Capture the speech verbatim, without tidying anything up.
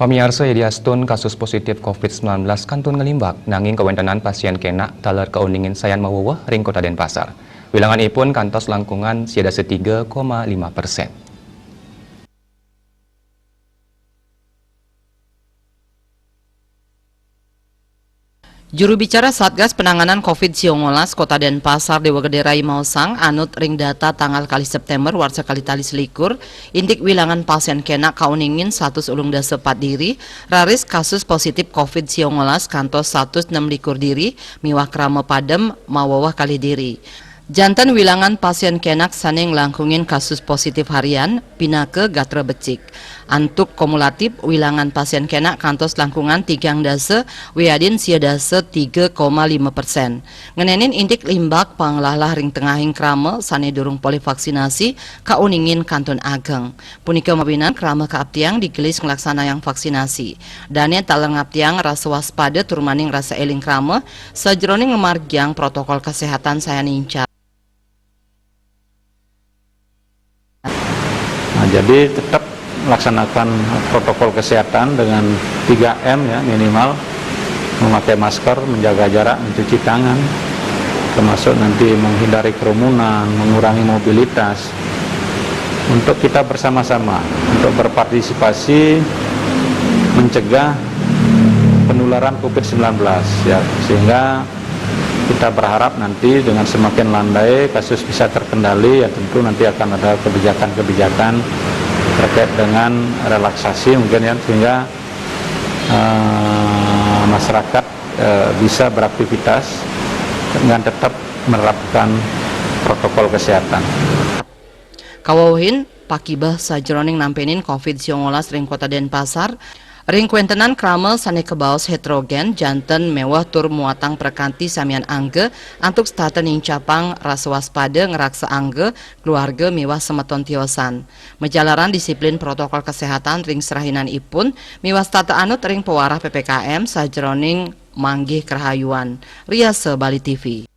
Pamiarsa, yadiastun kasus positif covid sembilan belas kantun nglimbak, nanging kawéntenan pasién kénak taler kauningin sayan maweweh ring Kota Dénpasar. Wilanganipun kantos langkungan sia dasa tiga koma lima persen. Juru bicara Satgas Penanganan covid siangolas Kota Dénpasar, Déwa Gedé Rai maosang, anut ring data tanggal kalih Séptémber warsa kalih tali selikur, indik wilangan pasién kénak kauningin satus ulung dasa pat diri, raris kasus positif covid siangolas kantos satus nem likur diri, miwah krama padem maweweh kalih diri. Janten wilangan pasién kénak sané nglangkungin kasus positif harian pinaka gatra becik. Antuk kumulatif, wilangan pasién kénak kantos langkungan tigang dasa wiadin sia dasa tiga koma lima persen. Ngenénin indik limbak panglahlah ring tengahing krama sané durung polih vaksinasi kauningin kantun ageng. Punika mawinan krama kaaptiang digelis nglaksanayang vaksinasi. Dané taler ngaptiang rasa waspada turmaning rasa éling krama sajeroning ngamargiang protokol kaséhatan sayan incar. Nah, jadi tetap laksanakan protokol kesehatan dengan tiga M ya minimal, memakai masker, menjaga jarak, mencuci tangan, termasuk nanti menghindari kerumunan, mengurangi mobilitas. Untuk kita bersama-sama, untuk berpartisipasi mencegah penularan covid sembilan belas ya, sehingga kita berharap nanti dengan semakin landai kasus bisa terkendali, ya tentu nanti akan ada kebijakan-kebijakan terkait dengan relaksasi mungkin ya, sehingga eh, masyarakat eh, bisa beraktivitas dengan tetap menerapkan protokol kesehatan. Kawewehin pakibeh sajeroning nampénin covid siangolas ring Kota Dénpasar, ring kawéntenan krama sané kabaos héterogén, janten méweh tur muatang prakanti samian angga antuk setata nincapang rasa waspada ngraksa angga, keluarga miwah semeton tiosan. Majalaran disiplin protokol kesehatan ring serahinanipun miwah setata anut ring pawarah P P K M sajeroning manggih kerahayuan. Riasa Bali T V.